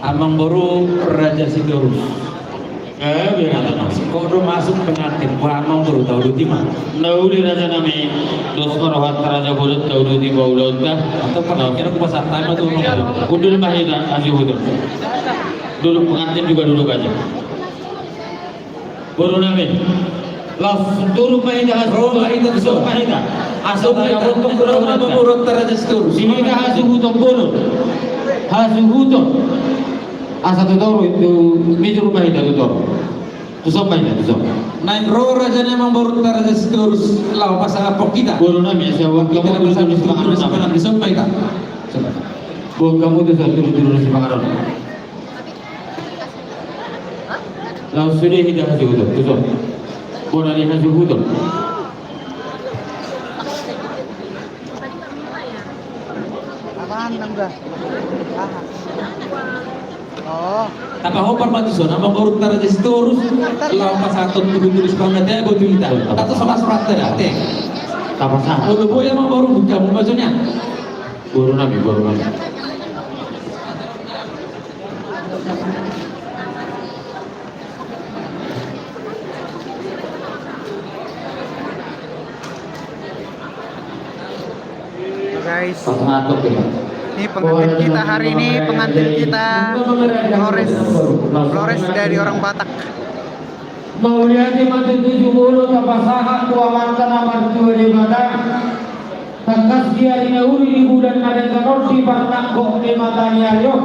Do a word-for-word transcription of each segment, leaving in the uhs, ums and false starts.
Amangboru Raja Sitorus. Eh, biar ada masuk. Kok udah masuk pengantin? Wah, amangboru, tau dua pulu lima. Na uli raja nami, dos ma rohanta raja bolon, tau dua pulu lima ulaonta. Atau pernah kira ku pasang time atau amangboru? Udah lima hita, aja udah. Duduk pengantin juga duduk aja. Boru nami. Laos turun ma hita, laos turun ma hita, turun ma hita. Asa turun ma hita. Turun ma hita. Amangboru Raja Sitorus. Di hita hasuhuton bolon. Hasuhuton. Asa tu toru, tu mijur ma hita tu toru. Tuson ma hita, tuson. Naeng ro raja ni amangboru Raja Sitorus laho pasangaphon hita. Boru nami, asa buat hamu tuson, tuson ma hita. Buat hamu tuson, tuson, tuson. Laos sude hita hasuhuton, tuson. Bona ni hasuhuton. Apaan nang dah? Aha. Oh. Tapahombar ma tuson amangboru Raja Sitorus laho pasahathon tudu-tudu sipanganon tu hita. Tato sama surat tadi. Tapasahat. Olo boya amangboru, buka mu maksudnya. Boru nami, boru nami. Halo guys, ini pengantin kita hari ini, pengantin kita Flores, Flores dari orang Batak. Mauliate ma tutu jumolo tapasahat tu Amanta na martua Debata. Tangkas di ari na uli, di bulan na denggan on, di parnangkok ni mata ni ari on,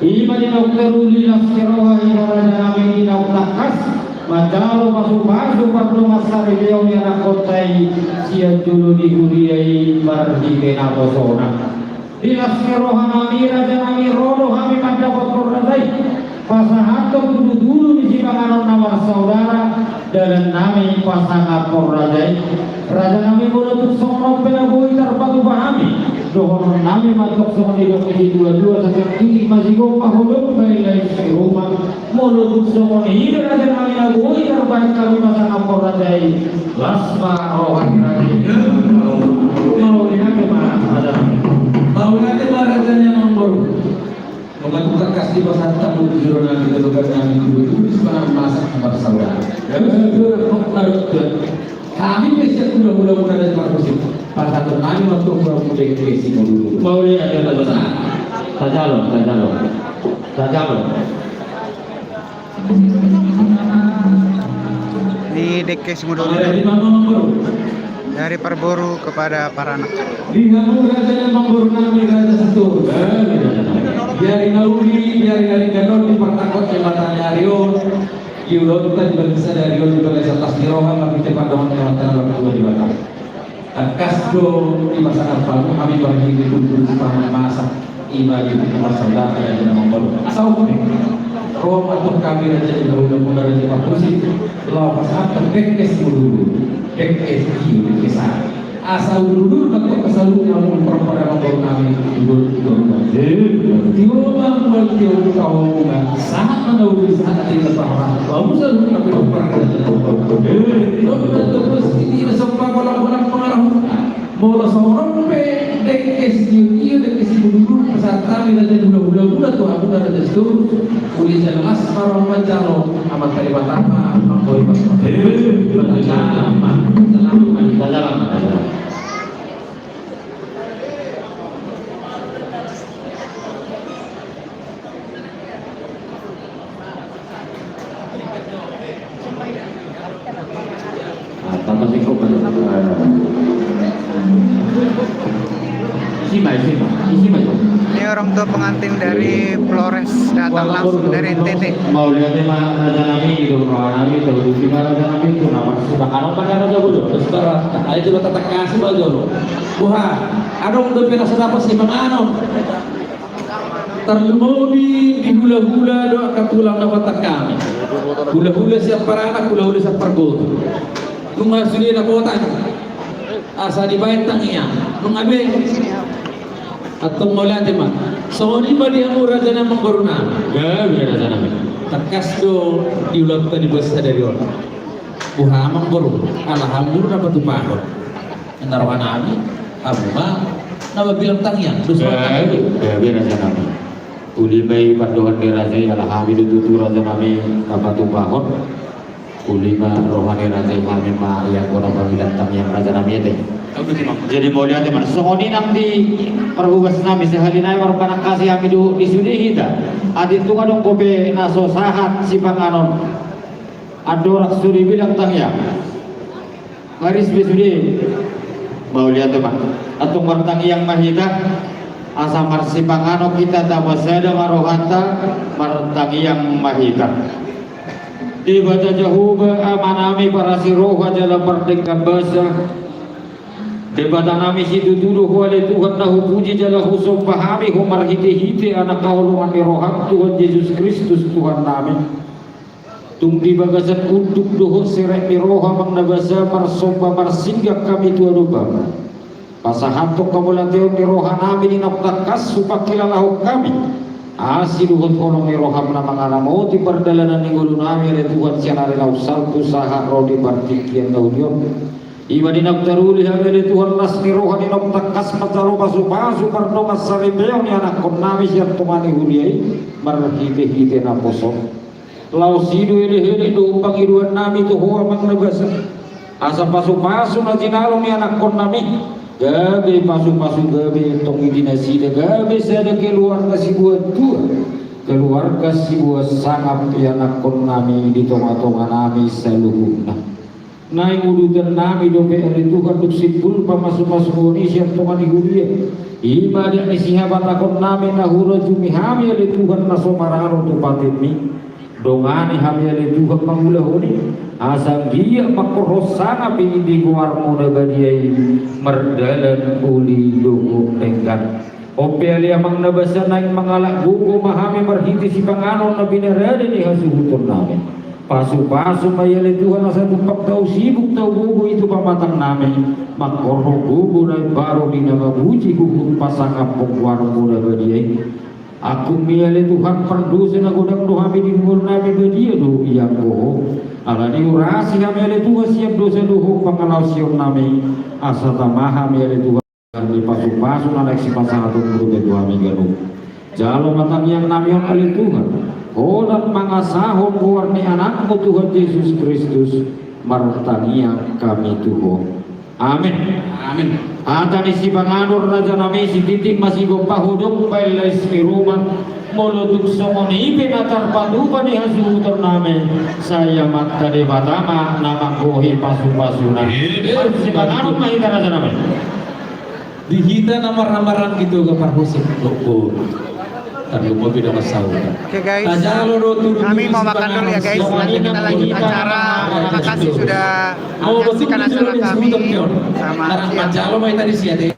i ma di na taruli las ni roha hita raja nami di na tangkas manjalo pasu-pasu pardongansaripeon ni anakkonta i sian jolo ni huria i marhite naposona. Di las ni roha nami raja nami, ro do hami mandapothon raja i, pasahathon tudu-tudu ni sipanganon na marsaudara, dalan nami pasangaphon raja i. Raja nami, molo tung songon on pe na boi tarpatupa hami, dohonon nami ma tong songon nidok ni situa-tua: sasak gigi ma sigompa, holong ma i lae si ruma. Molo tung songon i do raja nami na boi tarbahen hami pasangaphon raja i, las ma roha ni raja i. Mauliate ma raja nami. Mauliate ma raja ni amangboru. Molo tung tangkas dipasahat hamu tu jolo nami, tu jolo nami, tu jolo nami, tu jolo nami, tu jolo nami, tu jolo nami. Hami pe sian hula-hula muna na di parhusip, pasahaton nami ma tu hula-hula dengke Simondul. Mauliate ma. Tajalo, tajalo. Tajalo. Ni dengke Simondul. Mauliate ma. Dari parboru kepada paranak. Di hamu raja ni amangboru nami, Raja Sitorus. Di ari na uli, di ari na denggan on, di partangkos ni mata ni ari on, di ulaonta di bagasan ari on, di bagasan las ni roha, marhite pandohan ni Amanta na martua Debata. Tangkas do dipasahat hamu hami marhite tutu sipanganon masak. Ima di hita marsaudara, raja ni amangboru. Asa on pe, ro ma antong hami raja ni hulahula, raja ni parhusip, laho pasahathon dengke simudurudur, dengke sitio, dengke sahat. Asa udurudur ma antong tu saluhut hamu parboru, amangboru nami, udurudur. Tio ma mual, tio ma tahu, sahat ma na uli, sahat di lepas. Hamu saluhut na pinarpar. Tio ma antong, sitio ma somba, bolang-bolang pangarahutna. Molo songon on pe, dengke sitio-tio, dengke simudurudur, pasahat hami raja ni hulahula, muna tu hamu na Raja Sitorus, uli jala las ma roha manjalo, Amanta Debata ma manggohi. Ah, tambah singkop aja. Isi ma, isi ma, isi ma, jo. Ini orang tua pengantin dari Flores, datang langsung dari N T T. Mauliate ma raja nami, di roha nami, tu isi ma raja nami, tu nama sudah haram pada raja bulu. Terus, ayo coba tatangkasi ma jolo. Wah, adong dope na so dapot sipanganon. Tarlumobi di hulahula dohot angka tulang na huhatahon hami. Hulahula sian paranak, hulahula sian parboru. Nunga sude dapotan, asa dibaen tangiang. Nunga be. Antong mauliate ma. Songon i ma di hamu raja ni amangboru nami. Gabe raja nami. Tangkas do di ulaonta di bagasan sadari on. Boha amangboru, ala hamu na patupahon. Ninna roha nami, hamu ma na mambilang tangiang, dos ma tangiang. Gabe, gabe raja nami. Uli ma i pandohan ni raja i, ala hami do tutu raja nami na patupahon. Uli ma roha ni raja i, hami ma ianggo na mambilang tangiang raja nami, ate. Jadi mauliate ma. Songon i nang di parhobas nami, sahali nai marpanangkasi hami dohot di sude hita. Atik tung adong dope na so sahat sipanganon. Andorang so dibilang tangiang. Maris be sude. Mauliate ma. Antong martangiang ma hita. Asa marsipanganon hita, tapasada ma rohanta, martangiang ma hita. Debata Jahowa, Ama nami parasi roha jala pardenggan basa. Debata nami situtu do Ho ale Tuhan na hupuji jala husomba hami, Ho marhitehite Anak haholongan ni roham, Tuhan Jesus Kristus Tuhan nami. Tung di bagasan unduk dohot serep ni roha, Amang na basa, marsomba marsinggang hami tu adopanMu. Pasahathon hamauliateon ni roha nami di naung tangkas hupangkilalahon hami asi dohot holong ni roham na mangaramoti pardalanan ni ngolu nami, ale Tuhan, sian ari naung salpu sahat ro di partingkian na uli on. Ima di naung taruli hami, ale Tuhan, las ni roha di naung tangkas manjalo pasupasu pardongan saripeon ni anakkon nami sian tonga ni huria i, marhitehite naposo. Laos i do elek-elek dohot pangidoan nami tu Ho, Amang na basa, asa pasupasu na jinalo ni anakkon nami, gabe pasupasu gabe tong i di nasida, gabe sada keluarga siboan tua, keluarga siboan sangap i anakkon nami di tonga-tonga nami saluhutna. Naeng udutan nami dope, ale Tuhan, dung simpul pamasumasuon i sian tonga ni huria. Ima adat ni sihabatahon nami na hurajumi hami, ale Tuhan, na so maralo tu patimMi. Dongani hami, ale Tuhan, mangulahon i, asa anggiat mangkorhon sangap i di goarMu na badia i, mardalan uli dohot denggan. On pe, ale Amang na basa, naeng mangalap gogo ma hami marhite sipanganon na pinarade ni hasuhuton nami. Pasupasu ma i, ale Tuhan, asa tumpak tau sibuk tau gogo i tu pamatang nami, mangkorhon gogo na imbaru di na mamuji huhut pasangaphon goarMu na badia i. Angkup ni i, ale Tuhan, pardosa na godang do hami di ngolu nami, badia do ianggo Ho. Alani urasi hami, ale Tuhan, sian dosa dohot pangalaosion nami, asa tama hami, ale Tuhan, di pasupasu na naeng sipasahatonMu dope tu hami ganup. Jalo ma tangiang nami on, ale Tuhan, holan mangasahon goar ni AnakMu, Tuhan Jesus Kristus, martangiang hami tu Ho. Amen. Amen. Hata ni sipanganon, raja nami, sititi ma sigompa, hudok baen lais ni ruma. Molo tung songon i pe na tarpatupa ni hasuhuton nami, sai Amanta Debata ma na manggohi pasupasuna. Marsipanganon ma hita, raja nami. Di hita na marhamaranggi tu gabar husip, loko. Tarlumobi dongan sahuta. Oke, guys. Kami mau makan dulu ya, guys. Nanti kita lanjut acara. Terima kasih sudah menyaksikan acara kami. Selamat siang.